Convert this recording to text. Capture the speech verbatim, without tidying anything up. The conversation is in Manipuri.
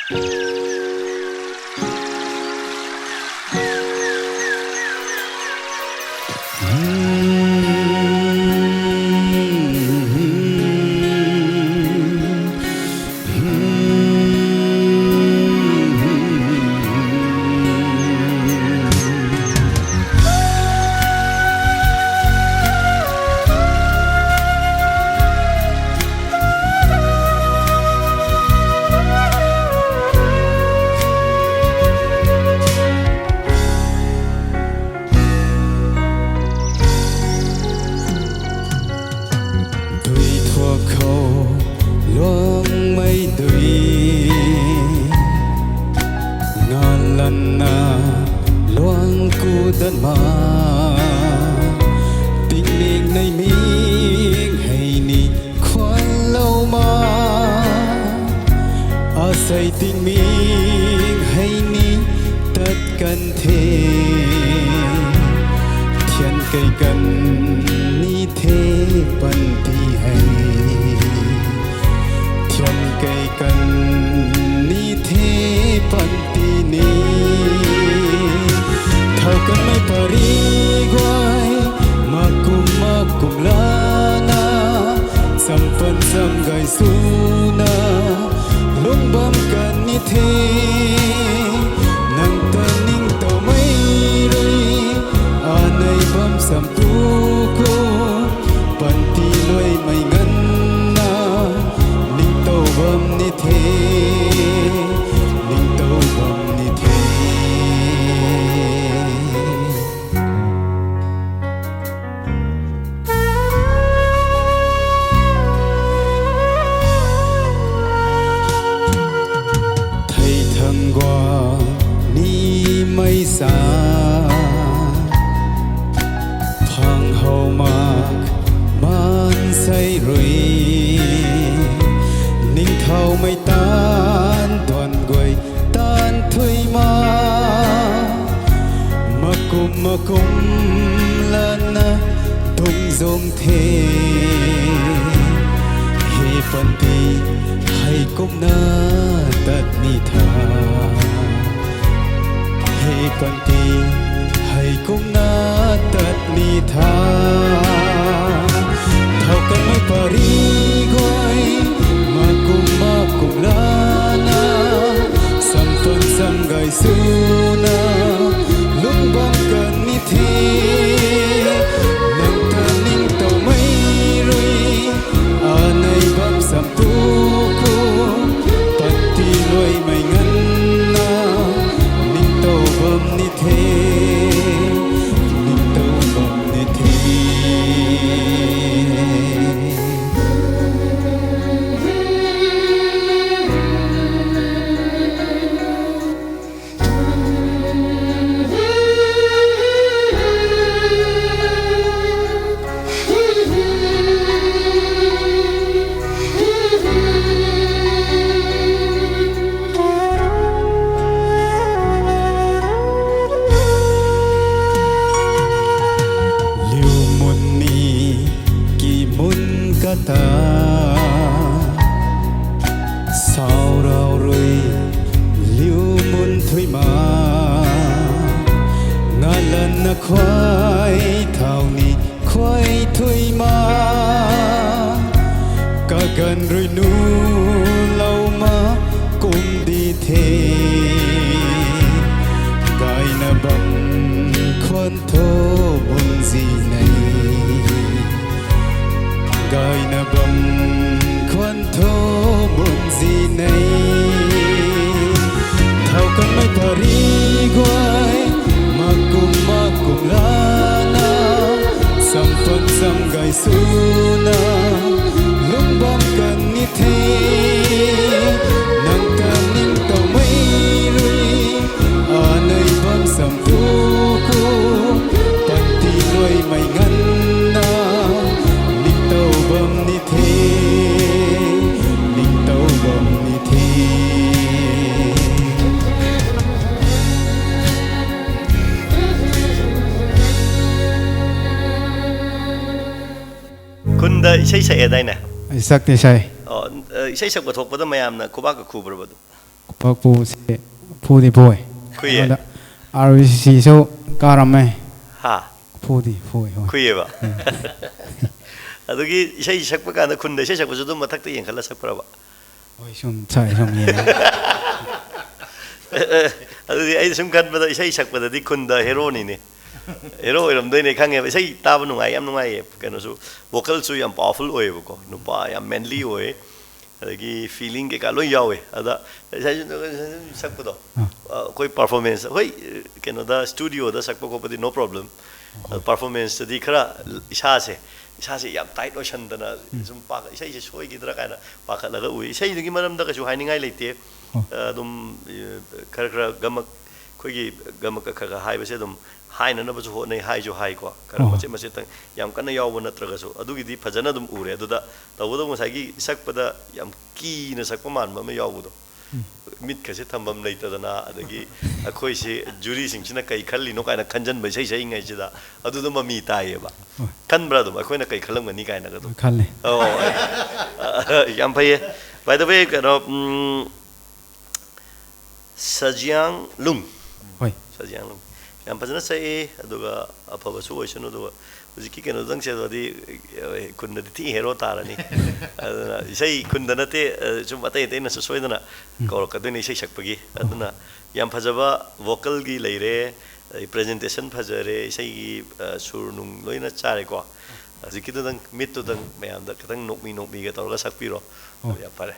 Dui thuak khou luangmei dui, ngalanna luang kudan ma, tingning nei ming hei ni khwan lou ma, asei tingming hei ni tat kan the, thian kei kan ni the panty hei, thian kei kan ni the panty ni. Thau kanmei pari guay, makum makum lana, sampan sam gay swna, lungc bam kan ni the. Nang ta ningtowmei rui, anei bam sam tu kum, panty luaimei nganvna, ningtow bam ni the, ningtow bam ni the. Thei thang guang nimei sa, phang how mak maansei rui, ningthowmei taanv tuan guay taanv thui ma, makum makum lana dungc zung the, he panty Hei kumna tat ni tha, he panti, hei kumna tat ni tha. Thau kan mai pari guai, makum makum lana, sampan samgai suna, lungbang kan ni the, nang ta ning tau mai rui. Anei bam sam tu ku, pati luai mai ngan na, ning tau bam ni the, ning tau bam ni the. Liu mun ni ki mun kata, sau rau rui liu mun thui ma, ngalan na khuai thau ni khuai thui ma, ka gan rui nu lau ma kum di the, gai na bam khuan tho mun zi nei. Gai na bam khuan tho mun zi nei. Thau kan mai pari guai, makum makum lana, sampan samgai suna, lungbang kan ni the. Nang ta ning tau mai rui, anei bam sam tu ku, pati luai mai ngan na, ning tau bam ni the, ning tau bam ni the. ꯈꯨꯟꯗ ꯏꯁꯩ ꯁꯛꯑꯦꯗꯥꯏꯅꯦ? ꯑꯩ ꯁꯛꯇꯦ, ꯏꯁꯩ꯫ ꯑꯣ, ꯑ, ꯏꯁꯩ ꯁꯛꯄ ꯊꯣꯛꯄꯗ ꯃꯌꯥꯝꯅ ꯈꯨꯕꯥꯛꯀ ꯈꯨꯕ꯭ꯔꯕ ꯑꯗꯨꯝ? ꯈꯨꯕꯥꯛ ꯈꯨꯕꯁꯦ ꯐꯨꯗꯤ ꯐꯨꯏ꯫ ꯈꯨꯏꯌꯦ? ꯑꯗ ꯑꯥꯔ ꯕꯤ ꯁꯤꯁꯨ ꯀꯥꯔꯝꯃꯦ꯫ ꯍꯥ? ꯐꯨꯗꯤ ꯐꯨꯏ, ꯍꯣꯏ꯫ ꯈꯨꯏꯌꯦꯕ? ꯑꯗꯨꯒꯤ ꯏꯁꯩ ꯁꯛꯄ ꯀꯥꯟꯗ ꯈꯨꯟꯗ ꯏꯁꯩ ꯁꯛꯄꯁꯨ ꯑꯗꯨꯝ ꯃꯊꯛꯇ ꯌꯦꯡꯈꯠꯂ ꯁꯛꯄ꯭ꯔꯕ? ꯍꯣꯏ, ꯁꯨꯝ ꯁꯛꯑꯦ, ꯁꯨꯝ ꯌꯦꯡꯉꯦ꯫ ꯑꯗꯨꯗꯤ ꯑꯩ ꯁꯨꯝ ꯈꯟꯕꯗ ꯏꯁꯩ ꯁꯛꯄꯗꯗꯤ ꯈꯨꯟꯗ ꯍꯦꯔꯣꯅꯤꯅꯦ꯫ ꯍꯦꯔꯣ ꯑꯣꯏꯔꯝꯗꯣꯏꯅꯦ ꯈꯪꯉꯦꯕ꯫ ꯏꯁꯩ ꯇꯥꯕ ꯅꯨꯡꯉꯥꯏ, ꯌꯥꯝ ꯅꯨꯡꯉꯥꯏꯌꯦ꯫ ꯀꯩꯅꯣꯁꯨ, ꯚꯣꯀꯜꯁꯨ ꯌꯥꯝ ꯄꯥꯋꯔꯐꯨꯜ ꯑꯣꯏꯌꯦꯕꯀꯣ꯫ ꯅꯨꯄꯥ ꯌꯥꯝ ꯃꯦꯟꯂꯤ ꯑꯣꯏ꯫ ꯑꯗꯒꯤ ꯐꯤꯂꯤꯡ ꯀꯩꯀꯥ ꯂꯣꯏ ꯌꯥꯎꯋꯦ꯫ ꯑꯗ ꯉꯁꯥꯏ ꯁꯛꯄꯗꯣ, ꯑꯥ꯫ ꯑꯩꯈꯣꯏ ꯄꯔꯐꯣꯔꯃꯦꯟꯁ, ꯑꯩꯈꯣꯏ ꯀꯩꯅꯣꯗ, ꯁ꯭ꯇꯨꯗꯤꯑꯣꯗ ꯁꯛꯄ ꯈꯣꯠꯄꯗꯤ no problem꯫ ꯑꯗꯣ ꯄꯔꯐꯣꯔꯃꯦꯟꯁꯇꯗꯤ ꯈꯔ ꯏꯁꯥꯁꯦ, ꯏꯁꯥꯁꯦ ꯌꯥꯝ ꯇꯥꯏꯠ ꯑꯣꯏꯁꯟꯗꯅ ꯁꯨꯝ ꯄꯥꯈꯠ-, ꯏꯁꯩꯁꯦ ꯁꯣꯏꯈꯤꯗ꯭ꯔꯥ ꯀꯥꯏꯅ ꯄꯥꯈꯠꯂꯒ ꯎꯏ꯫ ꯏꯁꯩꯗꯨꯒꯤ ꯃꯔꯝꯗ ꯀꯩꯁꯨ ꯍꯥꯏꯅꯤꯡꯉꯥꯏ ꯂꯩꯇꯦ꯫ ꯑꯣ꯫ ꯑꯗꯨꯝ, ꯑ, ꯈꯔ ꯈꯔ ꯒꯃꯛ, ꯑꯩꯈꯣꯏꯒꯤ ꯒꯃꯛꯀ ꯈꯔ ꯈꯔ ꯍꯥꯏꯕꯁꯦ ꯑꯗꯨꯝ ꯍꯥꯏꯅꯅꯕꯁꯨ ꯍꯣꯠꯅꯩ, ꯍꯥꯏꯁꯨ ꯍꯥꯏꯀꯣ꯫ ꯈꯔ ꯑꯣ꯫ ꯃꯆꯦꯠ ꯃꯆꯦꯠꯇꯪ, ꯌꯥꯝ ꯀꯟꯅ ꯌꯥꯎꯕ ꯅꯠꯇ꯭ꯔꯒꯁꯨ꯫ ꯑꯗꯨꯒꯤꯗꯤ ꯐꯖꯅ ꯑꯗꯨꯝ ꯎꯔꯦ꯫ ꯑꯗꯨꯗ ꯇꯧꯕꯇꯕꯨ ꯉꯁꯥꯏꯒꯤ ꯁꯛꯄꯗ ꯌꯥꯝ ꯀꯤꯅ ꯁꯛꯄ ꯃꯥꯟꯕ ꯑꯃ ꯌꯥꯎꯕꯗꯣ꯫ ꯃꯤꯠꯀꯁꯦ ꯊꯝꯐꯝ ꯂꯩꯇꯗꯅ, ꯑꯗꯒꯤ ꯑꯩꯈꯣꯏꯁꯦ ꯖꯨꯔꯤꯁꯤꯡꯁꯤꯅ ꯀꯩ ꯈꯜꯂꯤꯅꯣ ꯀꯥꯏꯅ ꯈꯟꯖꯟꯕ ꯏꯁꯩ ꯁꯛꯏꯉꯩꯁꯤꯗ ꯑꯗꯨꯗ ꯃꯃꯤ ꯇꯥꯏꯌꯦꯕ꯫ ꯍꯣꯏ꯫ ꯈꯟꯕ꯭ꯔꯥ ꯑꯗꯨꯝ ꯑꯩꯈꯣꯏꯅ ꯀꯩ ꯈꯜꯂꯝꯒꯅꯤ ꯀꯥꯏꯅꯒ ꯑꯗꯨꯝ? ꯈꯜꯂꯦ꯫ ꯑꯣ, ꯌꯥꯝ ꯐꯩꯌꯦ꯫ By the way, ꯀꯩꯅꯣ, ꯎꯝ, ꯁꯖꯤꯌꯥꯡ ꯂꯨꯡ꯫ ꯍꯣꯏ꯫ ꯁꯖꯤꯌꯥꯡ ꯂꯨꯡ꯫ ꯌꯥꯝ ꯐꯖꯅ ꯁꯛꯏ, ꯑꯗꯨꯒ ꯑꯐꯕꯁꯨ ꯑꯣꯏꯁꯅꯨ, ꯑꯗꯨꯒ ꯍꯧꯖꯤꯛꯀꯤ ꯀꯩꯅꯣꯗꯪ ꯁꯦꯠꯂꯗꯤ, ꯑꯦ, ꯈꯨꯟꯗꯗꯤ ꯊꯤ ꯍꯦꯔꯣ ꯇꯥꯔꯅꯤ꯫ ꯑꯗꯨꯅ ꯏꯁꯩ ꯈꯨꯟꯗ ꯅꯠꯇꯦ, ꯑ, ꯁꯨꯝ ꯑꯇꯩ ꯑꯇꯩꯅꯁꯨ ꯁꯣꯏꯗꯅ ꯀꯧꯔꯛꯀꯗꯣꯏꯅꯤ ꯏꯁꯩ ꯁꯛꯄꯒꯤ꯫ ꯑꯗꯨꯅ ꯌꯥꯝ ꯐꯖꯕ ꯚꯣꯀꯜꯒꯤ ꯂꯩꯔꯦ, ꯑꯗꯩ ꯄ꯭ꯔꯖꯦꯟꯇꯦꯁꯟ ꯐꯖꯔꯦ, ꯏꯁꯩꯒꯤ, ꯑ, ꯁꯨꯔ ꯅꯨꯡ ꯂꯣꯏꯅ ꯆꯥꯔꯦꯀꯣ꯫ ꯍꯧꯖꯤꯛꯀꯤꯗꯨꯗꯪ, ꯃꯤꯠꯇꯨꯗꯪ ꯃꯌꯥꯝꯗ ꯈꯤꯇꯪ ꯅꯣꯛꯃꯤ ꯅꯣꯛꯃꯤꯒ ꯇꯧꯔꯒ ꯁꯛꯄꯤꯔꯣ꯫ ꯑꯗꯨ ꯌꯥꯝ ꯐꯔꯦ꯫